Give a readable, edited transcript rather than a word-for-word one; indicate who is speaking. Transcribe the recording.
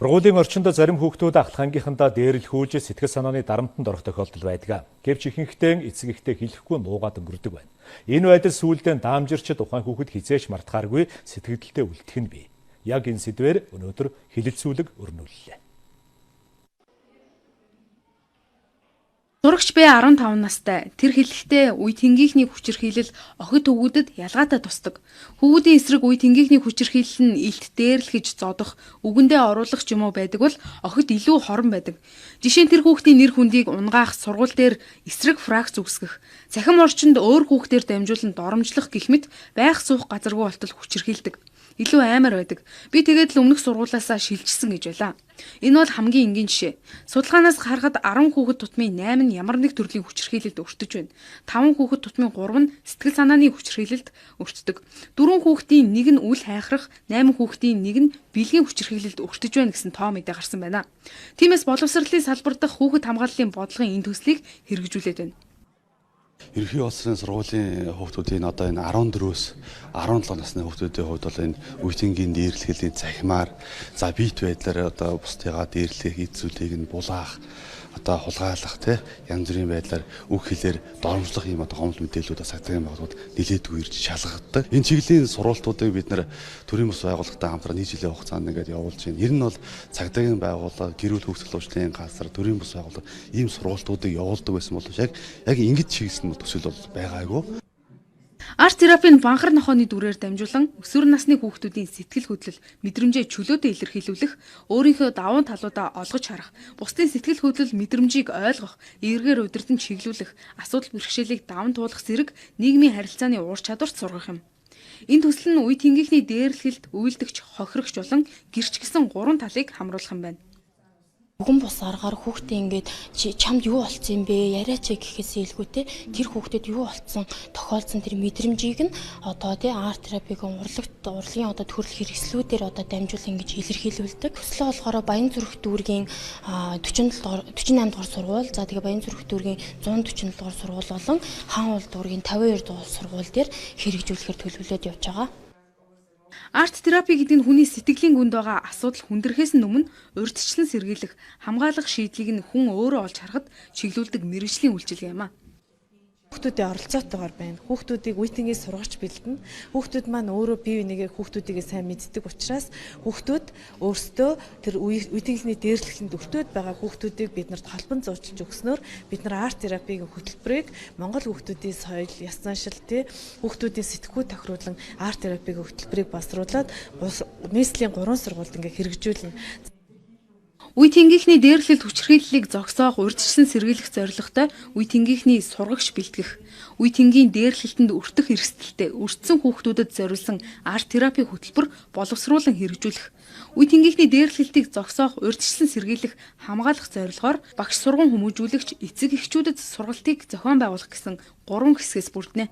Speaker 1: Сургуулийн орчинд зарим хүүхдүүд ахлах ангийнхандаа дээрлэхүүлж сэтгэл санааны дарамтанд орох тохиолдол байдаг. Гэвч ихэнхдээ эцэг эхтэй хэлэхгүй нуугаад өнгөрдөг байна. Энэ байдал сүүлдээ даамжирч тухайн хүүхэд хэзээ ч мартахааргүй сэтгэгдэлтэй үлдэх нь бий. Яг энэ сэдвээр өнөөдөр хэлэлцүүлэг өрнүүллээ.
Speaker 2: Зурагч Б 15 настай. Тэр хэлэхдээ үе тэнгийнхний хүчирхийлэл охид хөвгүүдэд ялгаатай тусдаг. Хөвгүүдийн эсрэг үе тэнгийнхний хүчирхийлэл нь илт дээрлэхэж зодох, үгэндээ оруулах ч юм уу байдаг бол охид илүү хорон байдаг. Жишээ нь тэр хүүхдийн нэр хүндийг унгаах, сургууль дээр эсрэг фракц үүсгэх, цахим орчинд өөр хүүхдээр дамжуулан доромжлох гэх мэт байх суух газаргүй болтол хүчирхийлдэг. Илүү аймаар байдаг. Би тэгээд л өмнөх сургуулиасаа шилжсэн гэж байлаа. Энэ бол хамгийн энгийн жишээ. Судалгаанаас харахад 10 хүүхэд тутмын 8 нь ямар нэг төрлийн хүчирхийлэлд өртөж байна. 5 хүүхэд тутмын 3 нь сэтгэл санааны хүчирхийлэлд өртдөг. 4 хүүхдийн нэг нь үл хайхрах, 8 хүүхдийн нэг нь бэлгийн хүчирхийлэлд өртөж байна гэсэн тоо мэдээ гарсан байна. Тиймээс боловсролын салбар дахь хүүхэд хамгааллын бодлогын энэ төслийг хэрэгжүүлээд байна.
Speaker 3: Ерөнхий улсын сургуулийн хүүхдүүдийн одоо энэ 14-өөс 17 насны хүүхдүүдийн хувьд бол энэ үе тэнгийн дээрлэхлийн цахимаар за бит байдлаар одоо бусдыгаа дээрлэх, эд зүйлийг нь булаах, одоо хулгайлах тий янз бүрийн байдлаар үг хэлээр доромжлох ийм одоо гомдол мэдээллүүд бас цагдаагийн байгууллагууд нэлээдгүй ирж шалгагддаг. Энэ чиглэлийн сургалтуудыг бид нэр төрийн бус байгууллагатай хамтран нэг жилийн хугацаанд ингээд явуулж байна. Ер нь бол цагдаагийн байгууллага, гэр бүл хөгжил хөгжлийн газар, төрийн бус байгууллага ийм сургалтуудыг явуулдаг байсан боловч яг ингэж чиглэсэн төсөл бол байгаагүй.
Speaker 2: Арт терапийн банхар нохооны дүрээр дамжуулан өсвөр насны хүүхдүүдийн сэтгэл хөдлөл, мэдрэмжээ чөлөөтэй илэрхийлүүлэх, өөрийнхөө давуу талуудаа олгож харах, бусдын сэтгэл хөдлөл мэдрэмжийг ойлгох, эргээр удирдан чиглүүлэх, асуудал бэрхшээлийг даван туулах зэрэг нийгмийн харилцааны ур чадварт сургах юм. Энэ төсөл нь үе тэнгийнхний дээрлэхэлт, уйлдэгч, хохирогч болон гэрч гэсэн гурван талыг хамруулах юм байна.
Speaker 4: Үгэн бус аргаар хүүхдээ ингээд чамд юу болцсон юм бэ, яриач гэхээс илгүүтэй тэр хүүхдэд юу болцсон, тохиолдсон тэр мэдрэмжийг нь одоо тий арт терапигийн урлагийн одоо төрөл хэрэгслүүдээр одоо дамжуулан ингэж илэрхийлүүлдэг. Төслөө болохоор Баянзүрх дүүргийн 48 дугаар сургууль, за тэгээ Баянзүрх дүүргийн 147 дугаар сургууль болон Хаан уул дүүргийн 52 дугаар сургууль дээр хэрэгжүүлэхээр төлөвлөд явж байгаа.
Speaker 2: Арт терапи гэдэг нь хүний сэтгэлийн гүнд байгаа асуудал хүндрэхээс өмнө урьдчилан сэргийлэх, хамгаалах шийдлийг нь хүн өөрөө олж харахад чиглүүлдэг мэргэжлийн үйлчилгээ юм а.
Speaker 5: Хүүхдүүдийн оролцоотойгоор байна. Хүүхдүүдийг үе тэнгийн сургагч бэлдэнэ. Хүүхдүүд маань өөрөө бие бинийгээ хүүхдүүдийгээ сайн мэддэг учраас хүүхдүүд өөрсдөө тэр үе тэнгийнхний дээрлэхлэнд өртөөд байгаа хүүхдүүдийг бид нарт холбон зуучлж өгснөөр бид нар арт терапигийн хөтөлбөрийг Монгол хүүхдүүдийн соёл, ёс заншил, тий хүүхдүүдийн сэтгхүү тохируулан арт терапигийн хөтөлбөрийг боловсруулад нийслэлийн 3 сургуульд ингээ хэрэгжүүлнэ.
Speaker 2: Үе тэнгийнхний дээрлэлт хүчирхийллийг зогсоох, урьдчилан сэргийлэх зорилготой үе тэнгийнхний сургагч бэлтгэх, үе тэнгийн дээрлэлтэнд өртөх эрсдэлтэй өртсөн хүүхдүүдэд зориулсан арт терапи хөтөлбөр боловсруулан хэрэгжүүлэх, үе тэнгийнхний дээрлэлтийг зогсоох, урьдчилан сэргийлэх, хамгаалах зорилгоор багш сурган хүмүүжүүлэгч эцэг эхчүүдэд сургалтыг зохион байгуулах гэсэн 3 хэсгээс бүрднэ.